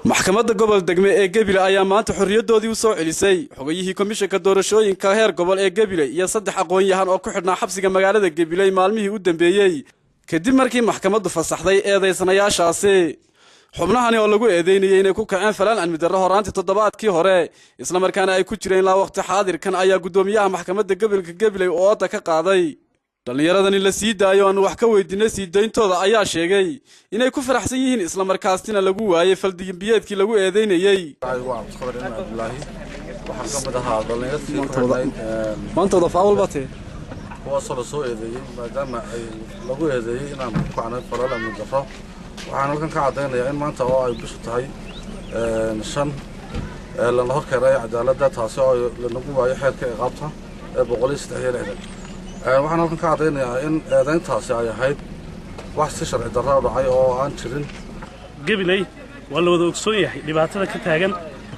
Maxkamadda gobol degme ee Gebile ayaa maanta xorriyadoodii u soo celisay xogayihii komishanka doorashooyinka heer gobol ee Gebile iyo 3 aqoon-yahan oo ku xidhnaa xabsiga magaalada Gebile maalmihii u dambeeyey, kadib markii maxkamaddu fasaxday eedaysanayaashaasi. Xubnahani oo lagu eedeynayay inay ku kaceen falaan amni darro horaantii toddobaadkii hore, islamarkaana ay ku jireen ilaa waqti xaadirkan, ayaa guddoomiyaha maxkamadda gobolka Gabiley oo ooda ka qaaday. Dhallinyaradani la sii daayo aanu wax ka weydiinay sii dayntooda ayaa sheegay inay ku faraxsan yihiin, islamarkaasina lagu waayey faldiyimbiyeedkii lagu eedeynayey. Waxaan ka mid ahaa dhallinyartii ku xidhnayd maantooda faawal batee, kuwaasoo la soo eedeeyey. Maadaama ay lagu eedeeyey inaan ku kacnay falal amni darro, waxaan halkan ka caddaynayaa in maanta oo ay bishu tahay 5 lana hor keenay cadaaladda, taasi oo lanagu waayo xeerka ciqaabta ee 163. Waxaan halkan ka caddaynayaa in eedayntaasi ay ahayd wax si sharci darra u dhacay oo aan jirin. Gabiley waa la wada ogsoon yahay dhibaatada ka taagan.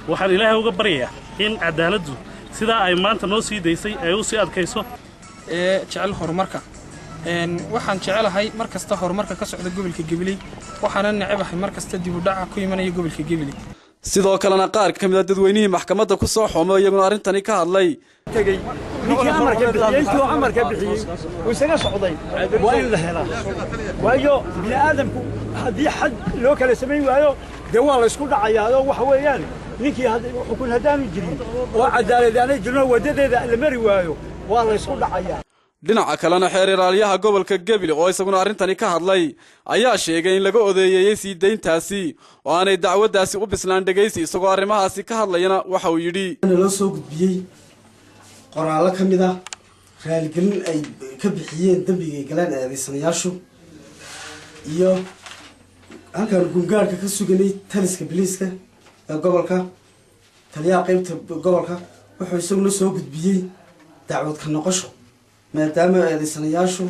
Waxaan Ilaahay uga baryayaa in caddaaladdu sidaa ay maanta noo sii daysay ay u sii adkayso. Ee jecel horumarka, waxaan jecelahay mar kasta horumarka ka socda gobolka Gabiley, waxaana necebahay mar kasta dib u dhaca ku imanaya gobolka Gabiley. Sidoo kalena qaar ka mid a dadweynihii maxkamadda ku soo xoomay iyaguna arrintani ka hadlay. Tegey ninkii amarka bixiyey, intuu amarka bixiyey uu isaga socday, waa in la helaa, waayo bini aadamku haddii xad loo kala samayn waayo, dee waa la isku dhacayaa. Oo waxa weeyaan, ninkii xukun haddaanu jirin oo cadaalad aanay jirin oo waddadeeda la mari waayo, waa la isku dhacayaa. Dhinaca kalena, xeer ilaaliyaha gobolka Gebile oo isaguna arrintani ka hadlay ayaa sheegay in laga odeeyeeyey sii dayntaasi oo aanay dacwaddaasi u bislaan dhegaysi. Isagoo arrimahaasi ka hadlayana waxa uu yidhi: Loo soo gudbiyey qoraallo ka mid ah raaligelin ay ka bixiyeen dembigay galeen eedaysanayaashu, iyo halkaan gungaarhka ka suganay taliska biliiska ee gobolka, taliyaha qeybta gobolka wuxuu isaguna soo gudbiyey dacwad ka noqosho, maadaama eedaysanayaashu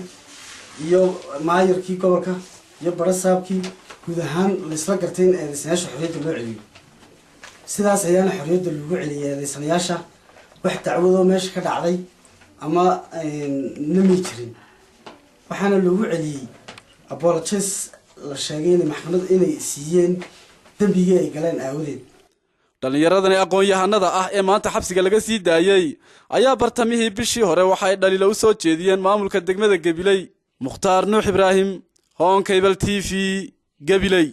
iyo maayarkii gobolka iyo barasaabkii guud ahaan laisla gartay in eedaysanayaasha xorriyadda loo celiyo. Sidaas ayaana xorriyadda lagu celiyay eedaysanayaasha. Wax dacwadoo meesha ka dhacday ama namay jirin, waxaana loogu celiyey apologies la sheegay inay maxkamad inay siiyeen dembigii ay galeen aawadeed. Dhallinyaradani aqoon-yahanada ah ee maanta xabsiga laga sii daayey ayaa bartamihii bishii hore waxa ay dhaliila u soo jeediyeen maamulka degmada Gabiley. Mukhtaar Nuux Ibraahim, Horn Cable TV, Gabiley.